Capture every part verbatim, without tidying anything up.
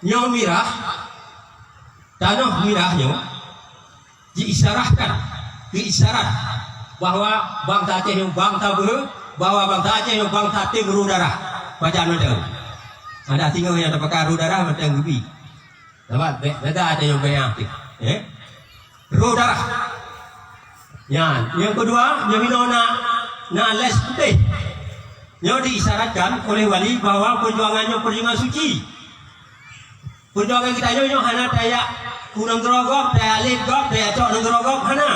Nyoe mirah, tanoh mirah nyoe jiisyarahkan, jiisyarat bahwa bansa Aceh nyoe bansa beuhe, bahwa bansa Aceh nyoe bansa tem roh darah. Pajan mantong. Ada singoh nyang tapaka roh darah mantong geubi. Sabab beda ada nyang banyak tu. Eh? Roh darah. Nyan, nyang kedua, nyoe minoe na, na les putéh. Nyoe diisyaratkan oleh wali bahwa perjuangan nyoe perjuangan suci. Perjuangan geutanyoe nyoe hana tajak u nanggroe gob, tajak lét gob, tajak cok nanggroe gob, hana.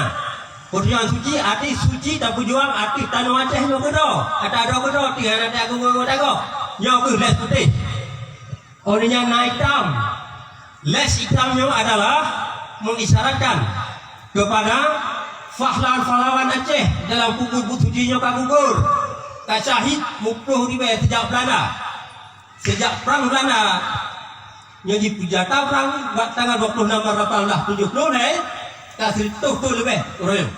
Perjuangan suci, arti suci tapeujuang ateueh tanoh Aceh nyoe keudroe, ata droe keudroe, ti hana tajak geugoe-goe tagob. Nyoe keuh les putéh. Óh lheueh nyan na itam. Les itam nyoe adalah mengisyaratkan kepada pahlawan-pahlawan Aceh dalam peubuet buet suci nyoe ka gugur, ka syahid muplôh ribèe sejak Belanda. Sejak prang Belanda nyoe jipeujata prang bak tanggal dua puluh enam Maret lapan belas tujuh puluh lhèe, ka sireutoh thôn leubeh uroe nyoe.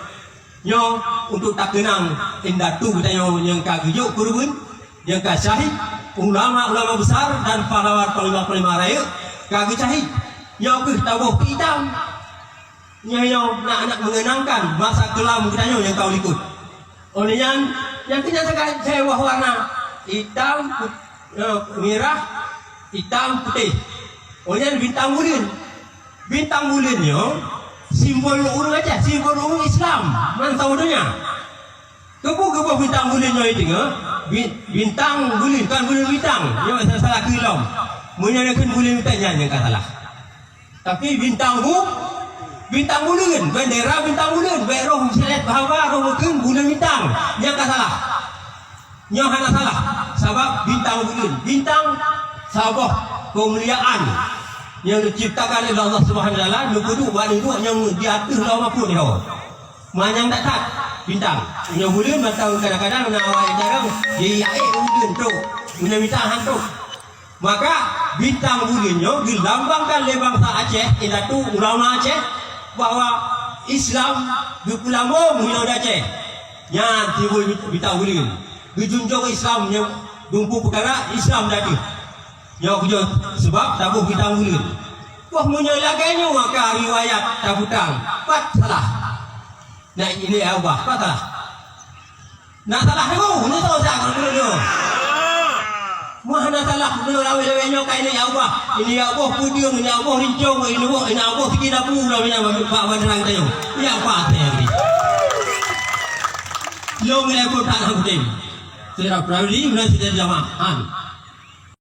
Nyoe untuk takeunang indatu geutanyoe nyang ka geujok keureubeuen, nyang ka syahid, ulama-ulama besar dan pahlawan panglima-panglima rayeuk ka geusyahid. Nyoe keuh taboh keu itam. Nyoe, nyoe na aneuk mengenangkan masa kelam geutanyoe nyang ka u likot. Óh lheueh nyan, nyang keu nyan sagai jai woh warna, itam, put-, eh, mirah, itam, putéh. Óh lheueh nyan bintang buleuen. Bintang buleuen nyoe simbol ureueng Aceh, simbol ureueng Islam bansa donya. Keupeue geuboh bintang buleuen nyoe teungoh? Bi-, bintang buleuen, kon buleuen bintang. Nyoe salah-salah keu lom. Meunyoe na kheun buleuen bintang, nyan nyang ka salah. Tapi bintang bu-, bintang buleuen, bendera bintang buleuen, bèk roh silet bahwa roh meukeun buleuen bintang. Nyang ka salah. Nyoe hana salah, sabab bintang buleuen. Bintang saboh keumuliaan nyang diciptakan oleh Allah Subhanahu Wa Taala, neupeuduek bak neudok nyang di ateueh Lauh Mahfuz nyoe. Manyang that-that bintang. Nyoe buleuen mantong kadang-kadang na awak jarang jiaék buleuen trok. Meunyoe bintang han trok. Maka bintang buleuen nyoe geulambangkan lé bansa Aceh, indatu ulama Aceh, bahwa Islam geupeulambông di Aceh. Nyan simbol bintang buleuen. Geujunjung Islam nyoe dumpeue peukara Islam di ateueh. Nyoe keujeuet sabab taboh bintang buleuen. Wah, meunyoe lagèe nyoe maka riwayat tapeutang, pat salah. Nak ini ya Allah, pat salah. Nak salah nyoe, nyoe salah, salah nyoe. Mah na salah nyoe lawét-lawét nyoe ka ini ya Allah. Ini ya Allah pudong, ini ya Allah rincong, ini ya Allah, ini ya Allah siki dapu lah, ini ya Allah, bak banderang tanyoe. Ya Allah, saya beri. Long level tak nak kutem. Saya dah berani, mula saya jamaah.